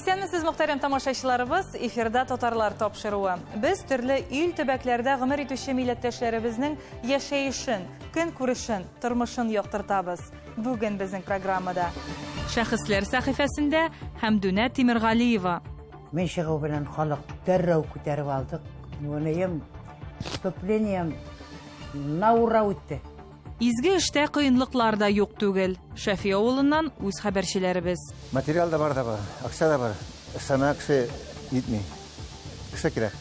Исәнмесез, мөхтәрәм тамашачыларыбыз! Эфирда Татарлар тапшыруы. Без төрле ил төбәкләрдә гомер итүче милләттәшләребезнең яшәешен, көнкүрешен, тормышын яктыртабыз. Бүген безнең программада. Шәхесләр сәхифәсендә Хәмдүнә Тимергалиева. Мин чыгу белән халык дәррәү күтәреп алдык. Минем выступлением на ура үтте. Изге эштә кыенлыклар да юк түгел. Шәфи авылыннан үз хәбәрчеләребез. Материал да бар да бар, акча да бар. Эшләмә кеше җитми. Кеше кирәк.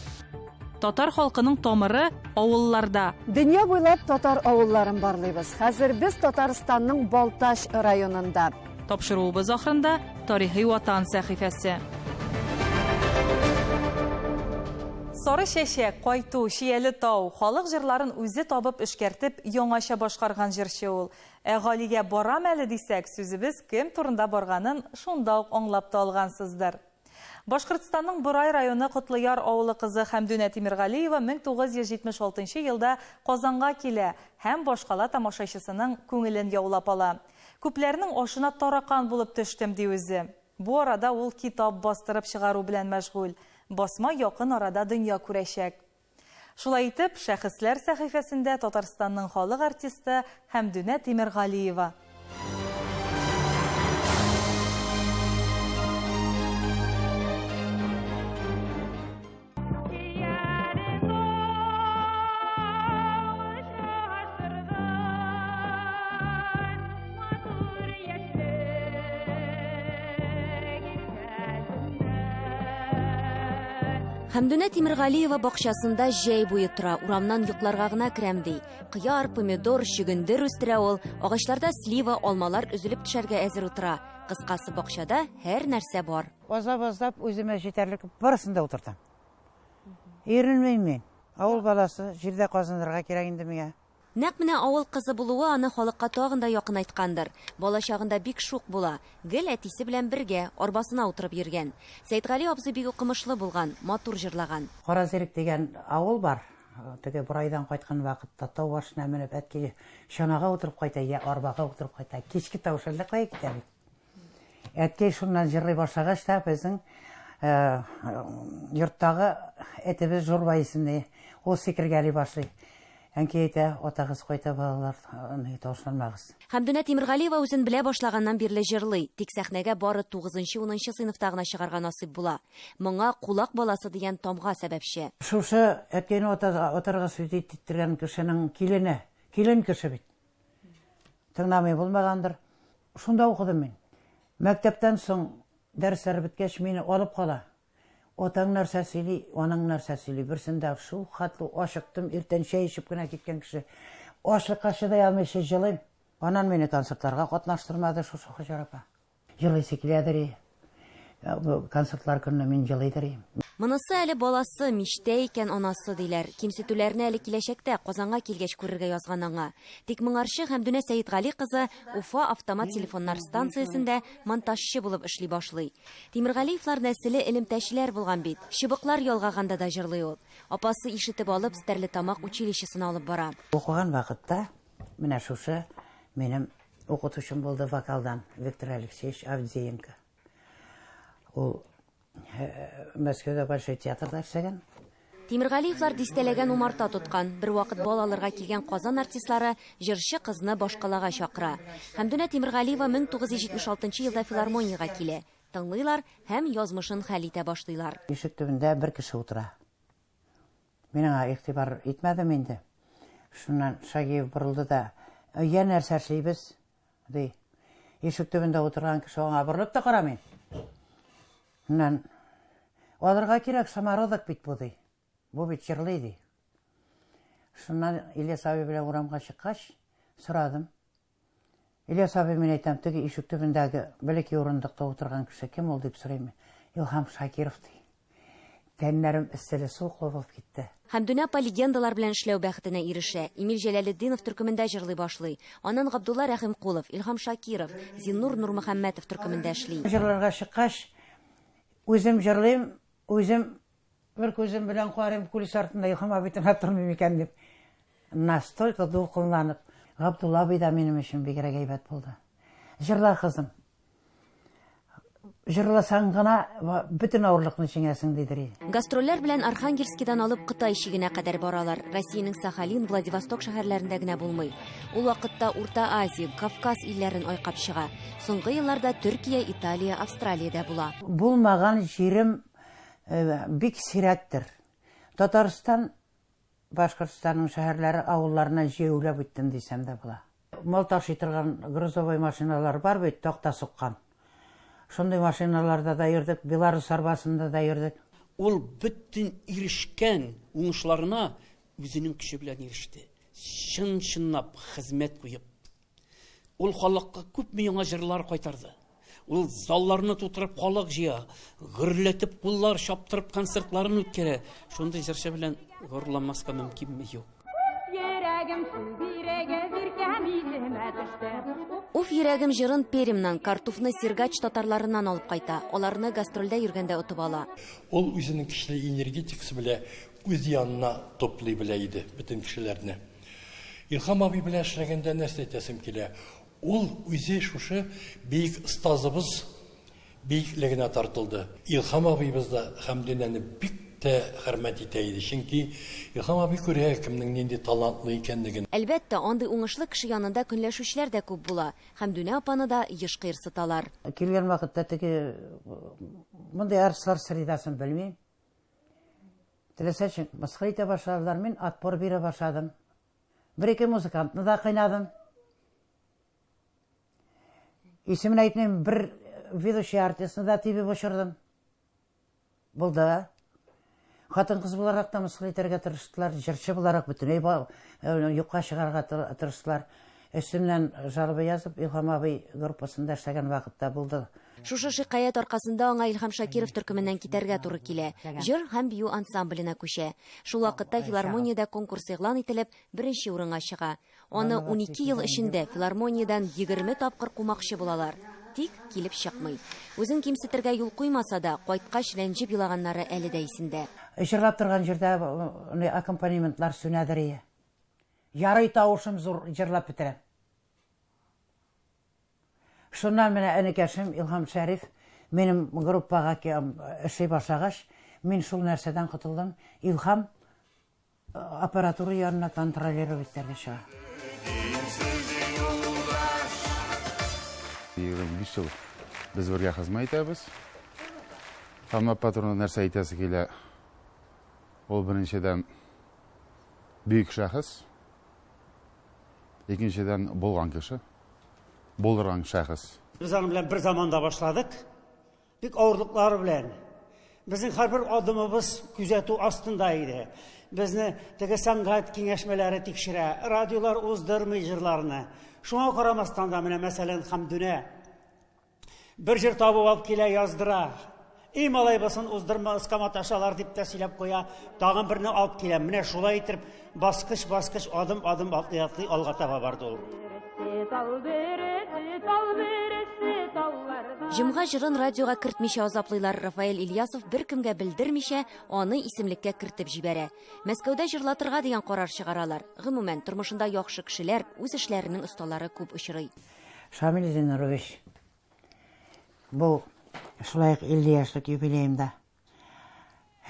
Татар халкының тамыры авылларда. Дөнья буйлап татар авылларын барлыйбыз. Хәзер без Татарстанның Балтач районында. Тапшыруыбыз ахырында Тарихи Ватан сәхифәсе. Сары чәчәк, Кайту, Чияле тау, халык җырларын үзе табып, эшкәртеп, яңача башкарган җырчы ул. Ә Галигә барам әле дисәк, сүзебез кем турында барганын шунда ук аңлап та алгансыздыр. Башкортстанның Борай районы Котлыяр авылы кызы Хәмдүнә Тимергалиева 1976 елда Казанга килә һәм башкала тамашачысының күңелен яулап ала. Күпләрнең ашына таракан булып төштем, ди үзе. Бу арада ул китап бастырып чыгару белән мәшгуль. Басма якын арада дөнья күрәчәк. Шулай итеп, Шәхесләр сәхифәсендә Татарстанның халык артисты Хәмдүнә Тимергалиева. Хәмдүнә Тимергалиева бакчасында җәй буе тора, урамнан йокларга гына керәм ди. Кыяр, помидор, чөгендер үстерә ул, агачларда слива, алмалар өзелеп төшәргә әзер утыра. Кыскасы, бакчада һәр нәрсә бар. Азап-азлап үземә җитәрлек барысын да утыртам. Иренмим мин. Авыл баласы, җирдә казынырга кирәк инде миңа. Нәкъ менә авыл кызы булуы аны халыкка тагын да якынайткандыр. Бала чагында бик шук була. Гел әтисе белән бергә, арбасына утырып йөргән. Сәетгали абзый бик укымышлы булган, матур җырлаган. Каразирек дигән авыл бар. Теге Борайдан кайткан вакытта тау башына менеп, әткәй чанага утырып кайта, я арбага утырып кайта. Кичке тавыш әллә кая китә бит. Әткәй шуннан җырлый башлагач та безнең йорттагы этебез Журба исемле, ул сикергәли башлый. Әнкәй әйтә, атагыз кайта, балалар, тавышланмагыз. Хәмдүнә Тимергалиева үзен белә башлаганнан бирле җырлый. Тик сәхнәгә бары тугызынчы-унынчы сыйныфта гына чыгарга насыйп була. Моңа кулак баласы дигән тамга сәбәпче. Шушы әткәйне атарга сүз иттергән кешенең килене, килен кеше бит. Тыңламый булмагандыр. Шунда укыдым мин. Мәктәптән соң дәресләр беткәч, мине алып кала. Атаң нәрсә сөйли, анаң нәрсә сөйли. Берсендә шул хәтле ачыктым, иртән чәй эчеп кенә киткән кеше. Ачлыкка чыдый алмыйча җылыйм. Аннан мине концертларга катнаштырмады шушы Хаҗәр апа. Елыйсы киләдер и. Концертлар көнне мин елыйдыр и. Монысы әле баласы, мичтә икән анасы, диләр. Кимсетүләрне әле киләчәктә, Казанга килгәч күрергә язган аңа. Тик моңарчы Хәмдүнә Сәетгали кызы Уфа автомат телефоннар станциясендә монтажчы булып эшли башлый. Тимергалиевлар нәселе элемтәчеләр булган бит. Чыбыклар ялгаганда да җырлый ул. Апасы ишетеп алып, Стәрлетамак училищесына алып бара. Укыган вакытта менә шушы минем Укытучым булды вокалдан Виктор Алексеевич Авдеенко. Ул э, Мәскәүдә Большой театрда эшләгән. Тимергалиевлар дистәләгән умарта тоткан. Бервакыт бал алырга килгән Казан артистлары җырчы кызны башкалага чакыра. Хәмдүнә Тимергалиева 1976 елда филармониягә килә. Тыңлыйлар һәм язмышын хәл итә башлыйлар. Ишек төбендә бер кеше утыра. Мин аңа игътибар итмәдем инде. Шуннан Шагиев борылды да, Йә, нәрсә эшлибез? ди. Ишек төбендә утырган кеше аңа борылып та карамый. Шуннан, Алырга кирәк, самородок бит бу, ди. Бу бит җырлый, ди. Шуннан Ильяс абый белән урамга чыккач, сорадым. Ильяс абый, мин әйтәм, теге ишек төбендәге бәләкәй урындыкта утырган кеше кем ул дип сорыйм. Илһам Шакиров ди. Тәннәрем эсселе-суыклы булып китте. Хәмдүнә апа легендалар белән эшләү бәхетенә ирешә. Эмиль Җәләлетдинов төркемендә җырлый башлый. Аннан Габдулла Рәхимкулов, Илһам Шакиров, Зиннур Нурмөхәммәтов төркемендә эшли. Җырларга чыккач, үзем җырлыйм, үзем Бер күзем белән карыйм, кулис артында Илһам абый тыңлап тормый микән дип. Настолько дулкынланып. Габдулла абый да минем өчен бигрәк әйбәт булды. Җырла, кызым. Җырласаң гына бөтен авырлыкны җиңәсең, дидер иде. Гастрольләр белән Архангельскидан алып Кытай чигенә кадәр баралар. Россиянең Сахалин, Владивосток шәһәрләрендә генә булмый. Ул вакытта Урта Азия, Кавказ илләрен айкап чыга. Соңгы елларда Төркия, Италия, Австралиядә була. Булмаган җирем бик сирәктер. Татарстан Башкортстанның шәһәрләре, авылларына җәяүләп үттем дисәм дә була. Мал ташый торган грузовой машиналар бар бит, такта суккан. Шундый машиналарда да йөрдек, Беларус арбасында да йөрдек. Ул бөтен ирешкән уңышларына үзенең көче белән иреште. Чын-чынлап хезмәт куеп. Ул халыкка күпме яңа җырлар кайтарды. Ул залларны тутырып халык җыя, гөрләтеп куллар чаптырып концертларын үткәрә. Шундый җырчы белән горурланмаска мөмкинме? Юк. Йөрәгем су бирегез, иркәм иземә төште. Уф йөрәгем җырын Пермьнан, Картуфны Сергач татарларыннан алып кайта. Аларны гастрольдә йөргәндә отып ала. Ул үзенең көчле энергетикасы белән үз янына туплый белә иде бөтен кешеләрне. Илһам абый белән эшләгәндә нәрсә әйтәсем килә? Ул үзе шушы бөек остазыбыз бөеклегенә тартылды. Илһам абыебыз да Хәмдүнәне бик тә хөрмәт итә иде, чөнки Илһам абый күрә кемнең нинди талантлы икәнлеген. Әлбәттә, андый уңышлы кеше янында көнләшүчеләр дә күп була. Хәмдүнә апаны да еш кыерсыталар. Килгән вакытта теге мондый артистлар средасын белмим. Теләсә ничек мыскыл итә башладылар, мин отпор бирә башладым. Бер-ике музыкантны да кыйнадым. Исемен әйтмим, бер ведущий артистны да тибеп очырдым. Булды. Хатын-кыз буларак та мыскыл итәргә тырыштылар, җырчы буларак бөтенләй э, юкка чыгарга тырыштылар. Өстемнән жалоба язып, Илһам абый группасында эшләгән вакытта булды. Шушы шикаять аркасында аңа Илһам Шакиров төркеменнән китәргә туры килә. Җыр һәм бию ансамбленә күчә. Шул вакытта филармониядә конкурс игълан ителеп, беренче урынга чыга. Аны 12 ел эчендә филармониядән 20 тапкыр кумакчы булалар. Тик килеп чыкмый. Үзен кимсетергә юл куймаса да, кайткач рәнҗеп елаганнары әле дә исендә. Җырлап торган җирдә аккомпанементлар сүнәдер ие. Ярый тавышым зур, җырлап бетерәм. Шуннан менә энекәшем Илһам Шәриф минем группага эшли башлагач, мин шул нәрсәдән котылдым. Илһам аппаратура янына контролировать итәргә чыга. 25 ел без бергә хезмәт итәбез. Һәм апа турында нәрсә әйтәсе килә? Ул беренчедән бөек шәхес. Икенчедән булган кеше, булдырган шәхес. Без аның белән бер заманда башладык. Бик авырлыклар белән. Безнең һәрбер адымыбыз күзәтү астында иде. Безне теге сәнгать киңәшмәләре тикшерә, радиолар уздырмый җырларны. Шуңа карамастан да менә мәсәлән Хәмдүнә Бер җыр табып алып килә, яздыра. И малай булсын, уздырмаска маташалар дип тә сөйләп куя. Тагын берне алып килә. Менә шулай итеп, баскыч-баскыч, адым-адым атлый-атлый алга таба барды ул. Җомга җырын радиога кертмичә азаплыйлар. Рафаэль Ильясов беркемгә белдермичә, аны исемлеккә кертеп җибәрә. Мәскәүдә җырлатырга дигән карар чыгаралар. Гомумән, тормышында яхшы кешеләр, үз эшләренең осталары күп очрый. Шамил Зиннурович, бу шулай ук 50 яшьлек юбилеемда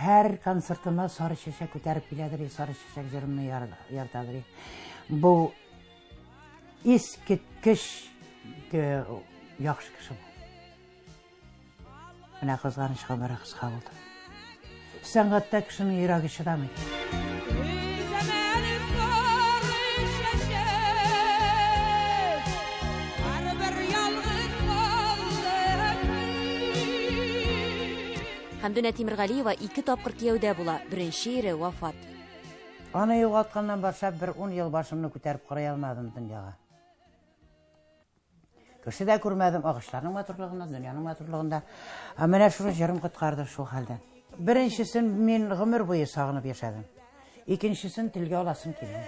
һәр концертыма сары чәчәк күтәреп киләдер, сары чәчәк җырымны яратадыр. Бу искиткеч яхшы кеше бу. Менә кызганыч гомере кыска булды. Сәнгатьтә кешенең йөрәге чыдамый. Хәмдүнә Тимергалиева ике тапкыр кияүдә була. Беренче ире вафат. Аны югалтканнан башлап бер ун ел башымны күтәреп карый алмадым дөньяга. Кеше дә күрмәдем, агачларның матурлыгында, дөньяның матурлыгында. Ә менә шушы җырым коткарды шул хәлдән. Беренчесен мин гомер буе сагынып яшәдем. Икенчесен телгә аласым килми.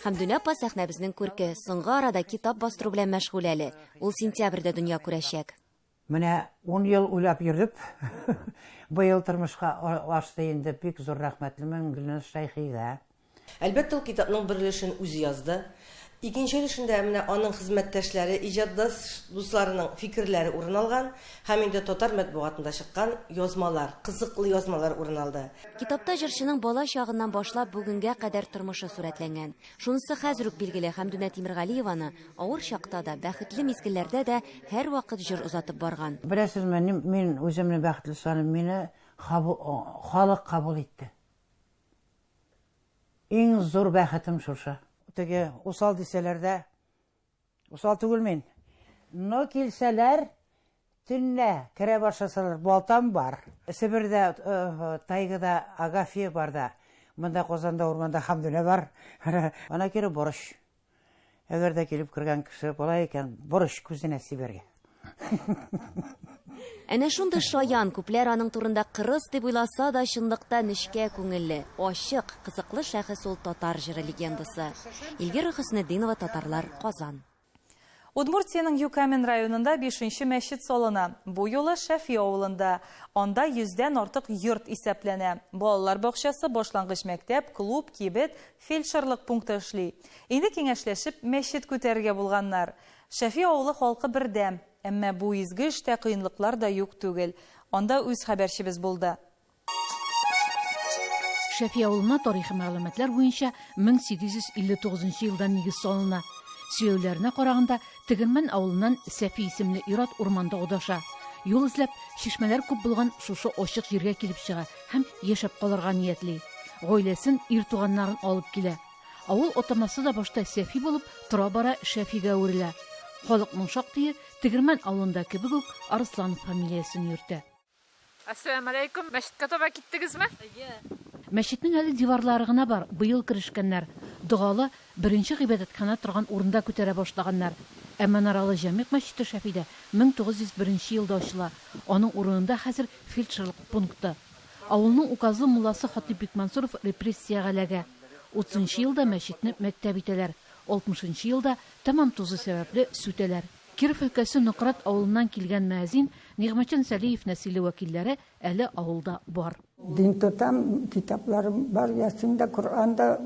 Хәмдүнә апа сәхнәбезнең күрке. Соңгы арада китап бастыру белән мәшгуль әле. Ул сентябрьдә дөнья күрәчәк. Менә ун ел уйлап йөрдеп, быел тормышка ашты инде. Бик зур рәхмәтлемен Гөлназ Шәйхигә. Әлбәттә, ул китапның бер өлешен үзе язды. Икенче өлешендә менә аның хезмәттәшләре, иҗатдаш дусларының фикерләре урын алган һәм инде татар матбугатында чыккан язмалар, кызыклы язмалар урын алды. Китапта җырчының бала чагыннан башлап бүгенгә кадәр тормышы сурәтләнгән. Шунысы хәзер үк билгеле, Хәмдүнә Тимергалиеваны авыр чакта да, бәхетле мизгелләрдә дә һәрвакыт җыр озатып барган. Беләсезме, мин үземне бәхетле саныйм, мине халык кабул итте. Иң зур бәхетем шушы. Теге усал дисәләр дә, усал түгел мин. Но килсәләр, төнлә керә башласалар, балтам бар. Себердә, э, тайгада Агафия бар да, монда Казанда урманда Хәмдүнә бар. Ана кире борыч. Әгәр дә килеп кергән кеше була икән, борыч күзенә сибәргә. Әнә шундый шаян, күпләр аның турында кырыс дип уйласа да, чынлыкта нечкә күңелле, ачык, кызыклы шәхес ул татар җыры легендасы. Эльвира Хөснетдинова, Татарлар, Казан. Удмуртиянең Юкамен районында бишенче мәчет салына. Бу юлы Шәфи авылында. Анда йөздән артык йорт исәпләнә. Балалар бакчасы, башлангыч мәктәп, клуб, кибет, фельдшерлык пункты эшли. Инде киңәшләшеп, мәчет күтәрергә булганнар. Шәфи авылы халкы бердәм. Әмма бу изге эштә кыенлыклар да юк түгел. Анда үз хәбәрчебез булды. Шәфи авылына тарихи мәгълүматлар буенча 1859 елда нигез салына. Сөйләүләренә караганда, Тегермән авылыннан Сәфи исемле ир-ат урманда адаша. Юл эзләп, чишмәләр күп булган шушы ачык җиргә килеп чыга һәм яшәп калырга ниятли. Гаиләсен, ир туганнарын алып килә. Авыл атамасы да башта Сәфи булып, тора-бара Шәфигә әверелә. Халыкның шактые, Тегермән авылында кебек үк, Арысланов фамилиясен йөртә. Әссәламәләйкүм. Мәчеткә таба киттегезме? Әйе. Мәчетнең әле диварлары гына бар, быел керешкәннәр. Догалы, беренче гыйбадәтханә торган урында күтәрә башлаганнар. Ә манаралы Җәмигъ мәчете Шәфидә 1901 елда ачыла. Аның урынында хәзер фельдшерлык пункты. Авылның указлы мулласы Хатыйп Бикмансуров репрессиягә эләгә. Утызынчы елда мәчетне мәктәп итәләр, алтмышынчы елда, тәмам тузу сәбәпле, сүтәләр. Киров өлкәсе Нократ авылыннан килгән мөәзин Нигъмәтҗан Сәлиев нәселе вәкилләре әле авылда бар. Дин тотам, китапларым бар, Ясин да, Коръән дә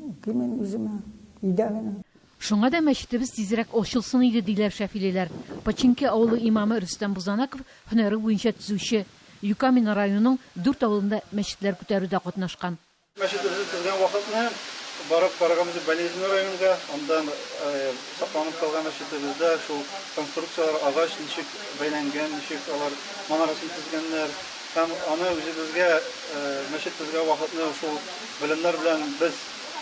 укыйм мин үземә, өйдә генә. Шуңа да мәчетебез тизрәк ачылсын иде, диләр шәфилеләр. Починки авылы имамы Рөстәм Бузанаков һөнәре буенча төзүче. Юкамин районының дүрт авылында мәчетләр күтәрүдә катнашкан. Мәчетебезне төзегән вакытны барып караган идек Болезненный районында. Андан сакланып калган мәчетебездә шул конструкцияләр, агач ничек бәйләнгән, ничек алар манарасын төзегәннәр. Һәм аны үзебезгә мәчет төзегән вакытны шул белемнәр белән без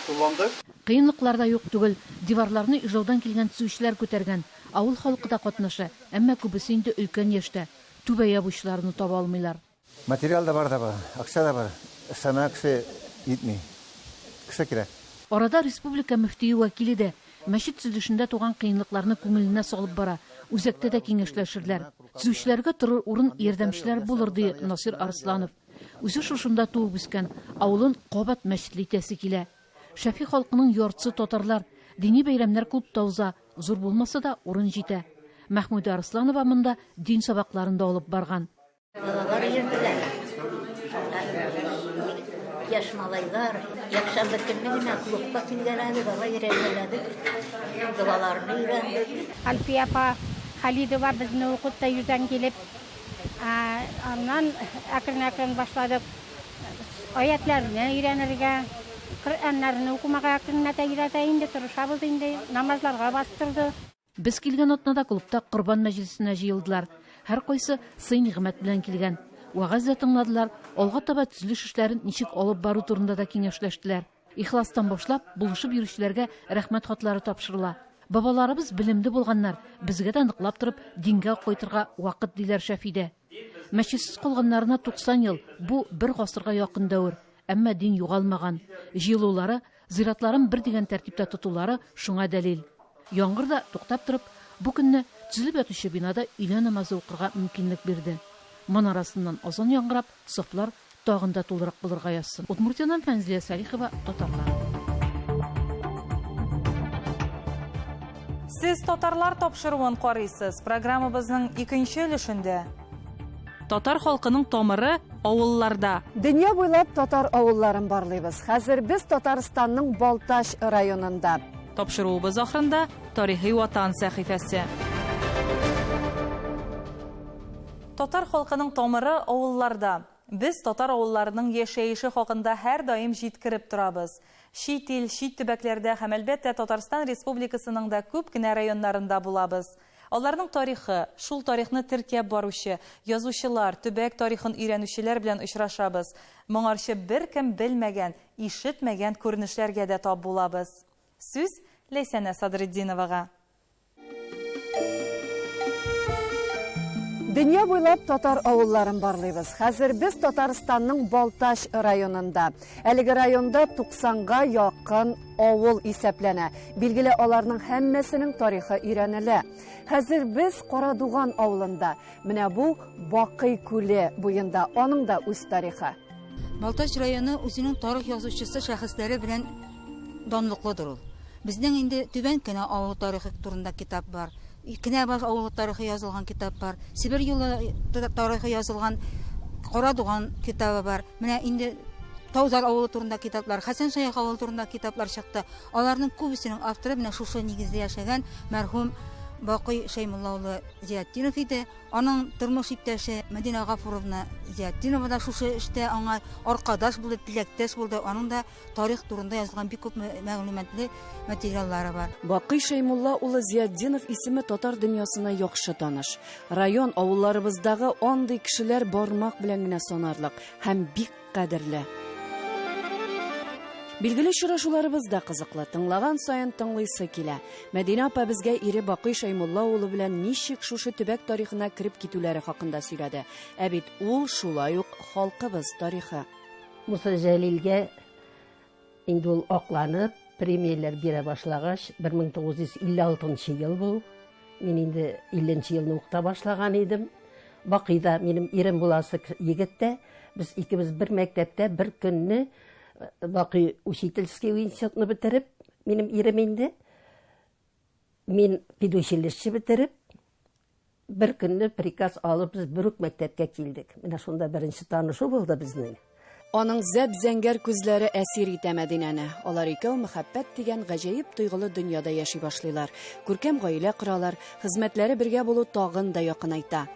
кулландык. Кыенлыклар да юк түгел. Диварларны Ижаудан килгән төзүчеләр күтәргән. Авыл халкы да катнаша, әмма күбесе инде өлкән яшьтә. Түбә ябучыларны таба алмыйлар. Материал да бар да бар, акча да бар, эшләмә кеше җитми. Кеше кирәк. Арада республика мөфтие вәкиле дә мәчет төзелешендә туган кыенлыкларны күңеленә салып бара, үзәктә дә киңәшләшерләр. Төзүчеләргә торыр урын, ярдәмчеләр булыр, ди Насыйр Арсланов. Үзе шушында туып үскән, авылын кабат мәчетле итәсе килә. Шәфи халкының яртысы татарлар. Дини бәйрәмнәр клубта уза. Зур булмаса да, урын җитә. Мәхмүдә Арсланова монда дин сабакларын да алып барган. Балалар йөрделәр. Яшь малайлар. Якшәмбе көнне генә клубка килгәләдек, алай өйрәнгәләдек. Догаларны өйрәндек. Әлфия апа Халидова безне укытты йөздән килеп. Аннан әкрен-әкрен башладык. Аятьләрне өйрәнергә, Коръәннәрне укымага әкренләтә өйрәтә инде, тырышабыз инде, намазларга бастырды. Без килгән атнада клубта корбан мәҗлесенә җыелдылар. Һәркайсы сый-нигъмәт белән килгән. Вәгазь дә тыңладылар, алга таба төзелеш эшләрен ничек алып бару турында да киңәшләштеләр. Ихластан башлап, булышып йөрүчеләргә рәхмәт хатлары тапшырыла. Бабаларыбыз белемле булганнар, безгә дә ныклап торып дингә кайтырга вакыт, диләр Шәфидә. Мәчетсез калганнарына 90 ел, бу бер гасырга якын дәвер. Әмма дин югалмаган. Җыелулары, зиратларын бер дигән тәртиптә тотулары шуңа дәлил. Яңгыр да туктап торып, бу көнне төзелеп ятучы бинада өйлә намазы укырга мөмкинлек бирде. Манарасыннан азан яңгырап, сафлар тагын да тулырак булырга язсын. Удмуртиядән Фәнзилә Салихова, Татарлар. Сез татарлар тапшыруын карыйсыз. Программабызның икенче өлешендә. Татар халкының тамыры авылларда. Дөнья буйлап татар авылларын барлыйбыз. Хәзер без Татарстанның Балтач районында. Тапшыруыбыз ахырында Тарихи Ватан сәхифәсе. Татар халкының тамыры авылларда. Без татар авылларының яшәеше хакында һәрдаим җиткереп торабыз. Чит ил, чит төбәкләрдә һәм, әлбәттә, Татарстан Республикасының да күп кенә районнарында булабыз. Аларның тарихы, шул тарихны теркәп баручы язучылар, төбәк тарихын өйрәнүчеләр белән очрашабыз. Моңарчы беркем белмәгән, ишетмәгән күренешләргә дә тап булабыз. Сүз Ләйсәнә Садретдиновага. Дөнья буйлап татар авылларын барлыйбыз. Хәзер без Татарстанның Балтач районында. Әлеге районда 90-га якын авыл исәпләнә. Билгеле, аларның һәммәсенең тарихы өйрәнелә. Хәзер без Карадуган авылында. Менә бу Бакый күле буенда. Аның да үз тарихы. Балтач районы үзенең тарих язучысы шәхесләре белән данлыклыдыр ул. Безнең инде Түбән Кенә авылы тарихы турында китап бар. Кенәбаш авылы тарихы язылган китап бар. Себер юлы тарихы язылган Карадуган китабы бар. Менә инде Таузар авылы турында китаплар, Хәсән Шәех авылы турында китаплар чыкты. Аларның күбесенең авторы менә шушы нигездә яшәгән мәрхүм Бакый Шәймулла улы Зиятдинов иде. Аның тормыш иптәше Мәдинә Гафуровна Зиятдинова да шушы эштә аңа аркадаш булды, теләктәш булды. Аның да тарих турында язылган бик күп мәгълүматлы материаллары бар. Бакый Шәймулла улы Зиятдинов исеме татар дөньясына яхшы таныш. Район, авылларыбыздагы андый кешеләр бармак белән генә санарлык һәм бик кадерле. Билгеле очрашуларыбыз да кызыклы, тыңлаган саен тыңлыйсы килә. Мәдинә апа безгә ире Бакый Шәймулла улы белән ничек шушы төбәк тарихына кереп китүләре хакында сөйләде. Ә бит ул шулай ук халкыбыз тарихы. Муса Җәлилгә инде ул акланып, премияләр бирә башлагач, 1956 нчы ел бу. Мин инде 50 нче елны укыта башлаган идем. Бакый да минем ирем буласы егет тә. Без икебез бер мәктәптә бер көнне э, Бакый учительский институтны бетереп, минем ирем инде, мин педучилище бетереп, Бер көнне приказ алып, без бер үк мәктәпкә килдек. Менә шунда беренче танышу булды безнең. Аның зәп-зәңгәр күзләре әсир итә Мәдинәне. Алар икәү мәхәббәт дигән гаҗәеп тойгылы дөньяда яши башлыйлар. Күркәм гаилә коралар, хезмәтләре бергә булу тагын да якынайта.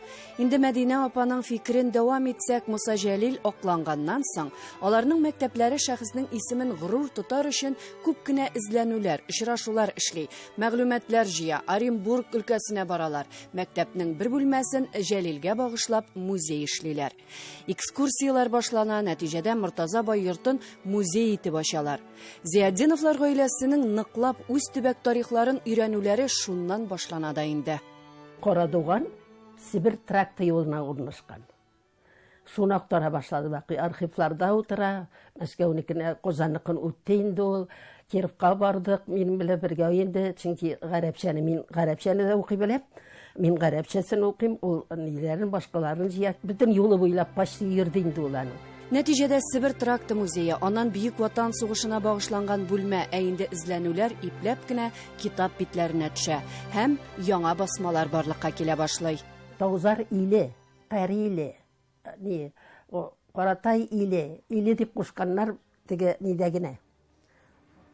Инде Мәдинә апаның фикерен дәвам итсәк, Муса Җәлил акланганнан соң, аларның мәктәпләре шәхеснең исемен горур тотар өчен күп кенә эзләнүләр, очрашулар эшли. Мәгълүматлар җыя, Оренбург өлкәсенә баралар. Мәктәпнең бер бүлмәсен Җәлилгә багышлап музей эшлиләр. Экскурсияләр башлана, нәтиҗәдә Мортаза бай йортын музей итеп ачалар. Зиятдиновлар гаиләсенең ныклап үз төбәк тарихларын өйрәнүләре шуннан башлана да инде. Карадуган Себер тракты юлына урнашкан. Шуны актара башлады Бакый. Архивларда утыра. Мәскәүнекенә, Казанныкын үтте инде ул. Кировка бардык, минем белән бергә инде, чөнки гарәпчәне мин гарәпчәне дә укый беләм. Мин гарәпчәсен укыйм, ул ниләрен, башкаларын җыя. Бөтен юлы буйлап почти йөрде инде ул аның. Нәтиҗәдә Себер тракты музее, аннан Бөек Ватан сугышына багышланган бүлмә, ә инде эзләнүләр ипләп кенә китап битләренә төшә һәм яңа басмалар барлыкка килә башлый. Таузар иле Кариле, ни, Каратай иле, иле дип кушканнар теге нидә генә.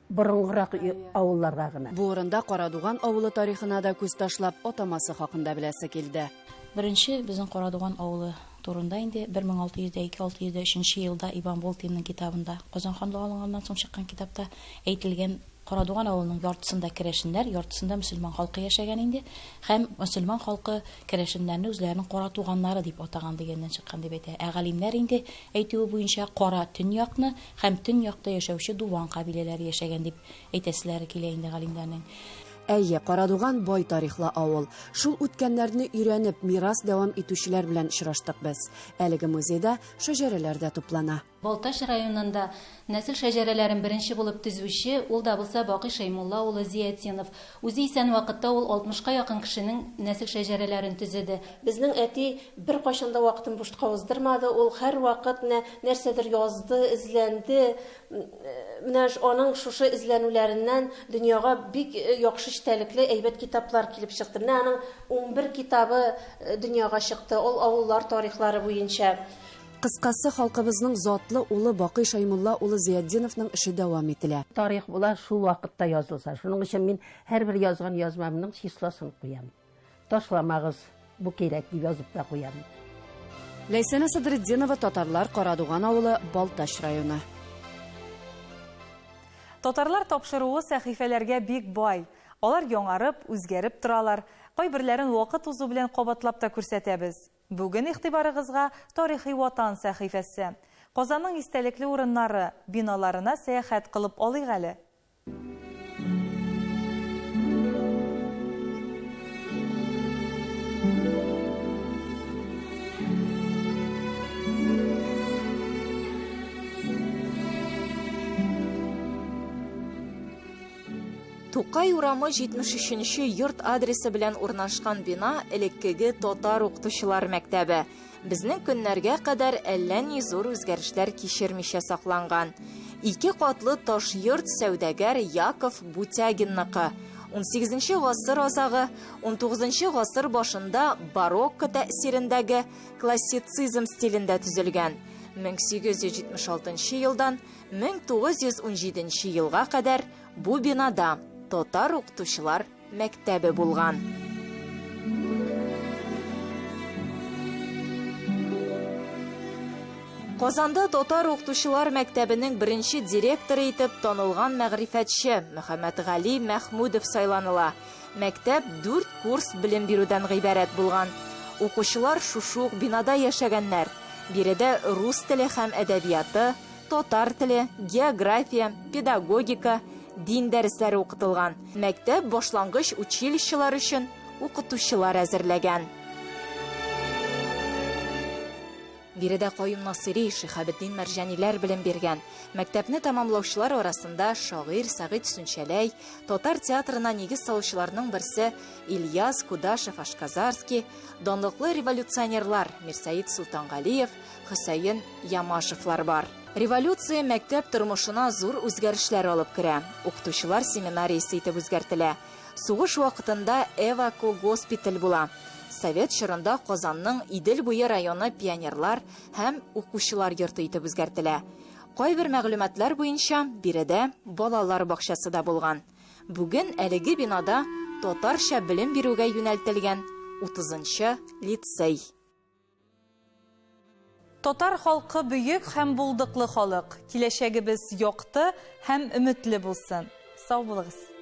Борынгырак авылларга гына. Бу урында Карадуган авылы тарихына да күз ташлап, атамасы хакында беләсе килде. Беренче безнең Карадуган авылы турында инде 1602-603 елда Иван Болтинның китабында, Казан ханлыгы алынганнан соң чыккан китапта әйтелгән. Карадуган авылының яртысында керәшеннәр, яртысында мөселман халкы яшәгән инде. Һәм мөселман халкы керәшеннәрне үзләренең кара туганнары дип атаган дигәннән чыккан дип әйтә. Ә галимнәр инде әйтүе буенча кара төньякны һәм төньякта яшәүче дуван кабиләләре яшәгән дип әйтәселәре килә инде галимнәрнең. Әйе, Карадуган бай тарихлы авыл. Шул үткәннәрне өйрәнеп, мирас дәвам итүчеләр белән очраштык без. Әлеге музейда шәҗәрәләр дә туплана. Балтач районында нәсел шәҗәрәләрен беренче булып төзүче, ул да булса Бакый Шәймулла улы Зиятдинов. Үзе исән вакытта ул алтмышка якын кешенең нәсел шәҗәрәләрен төзеде. Безнең әти беркайчан да вакытын бушка уздырмады, ул һәрвакыт менә нәрсәдер язды, эзләнде. Менә аның шушы эзләнүләреннән дөньяга бик яхшы эчтәлекле әйбәт китаплар килеп чыкты. Менә аның 11 китабы дөньяга чыкты, ул авыллар тарихлары буенча. Кыскасы, халкыбызның затлы улы Бакый Шәймулла улы Зыятдиновның эше дәвам ителә. Тарих була шул вакытта язылса. Шуның өчен мин һәрбер язган язмамның числосын куям. Ташламагыз, бу кирәк дип язып та куям. Ләйсәнә Садретдинова, Татарлар, Карадуган авылы, Балтач районы. Татарлар тапшыруы сәхифәләргә бик бай. Алар яңарып, үзгәреп торалар. Кайберләрен вакыт узу белән кабатлап та күрсәтәбез. Бүген игътибарыгызга Тарихи Ватан сәхифәсе. Казанның истәлекле урыннары, биналарына сәяхәт кылып алыйк әле. Тукай урамы 73 нче йорт адресы белән урнашкан бина элеккеге татар укытучылар мәктәбе. Безнең көннәргә кадәр әллә ни зур үзгәрешләр кичермичә сакланган. Ике катлы таш йорт сәүдәгәр Яков Бутягинныкы. 18 гасыр азагы, 19 гасыр башында барокко тәэсирендәге классицизм стилендә төзелгән. 1876 елдан 1917 елга кадәр бу бинада татар укытучылар мәктәбе булган. Казанда татар укытучылар мәктәбенең беренче директоры итеп танылган мәгърифәтче Мөхәммәтгали Мәхмүдов сайланыла. Мәктәп дүрт курс белем бирүдән гыйбарәт булган. Укучылар шушы ук бинада яшәгәннәр. Биредә рус теле һәм әдәбияты, татар теле, география, педагогика, дин дәресләре укытылган. Мәктәп башлангыч училищелар өчен укытучылар әзерләгән. Биредә Каюм Насыйри, Шиһабетдин Мәрҗаниләр белем биргән. Мәктәпне тәмамлаучылар арасында шагыйрь Сәгыйть Сүнчәләй, татар театрына нигез салучыларның берсе Ильяс Кудашев-Ашказарский, данлыклы революционерлар Мирсәет Солтангалиев, Хөсәен Ямашевлар бар. Революция мәктәп тормышына зур үзгәрешләр алып керә. Укытучылар семинариясе итеп үзгәртелә. Сугыш вакытында эвакогоспиталь була. Совет чорында Казанның Идел буе районы пионерлар һәм укучылар йорты итеп үзгәртелә. Кайбер мәгълүматлар буенча, биредә балалар бакчасы да булган. Бүген әлеге бинада татарча белем бирүгә юнәлтелгән утызынчы лицей. Татар халкы бөек һәм булдыклы халык. Киләчәгебез якты һәм өметле булсын. Сау булыгыз.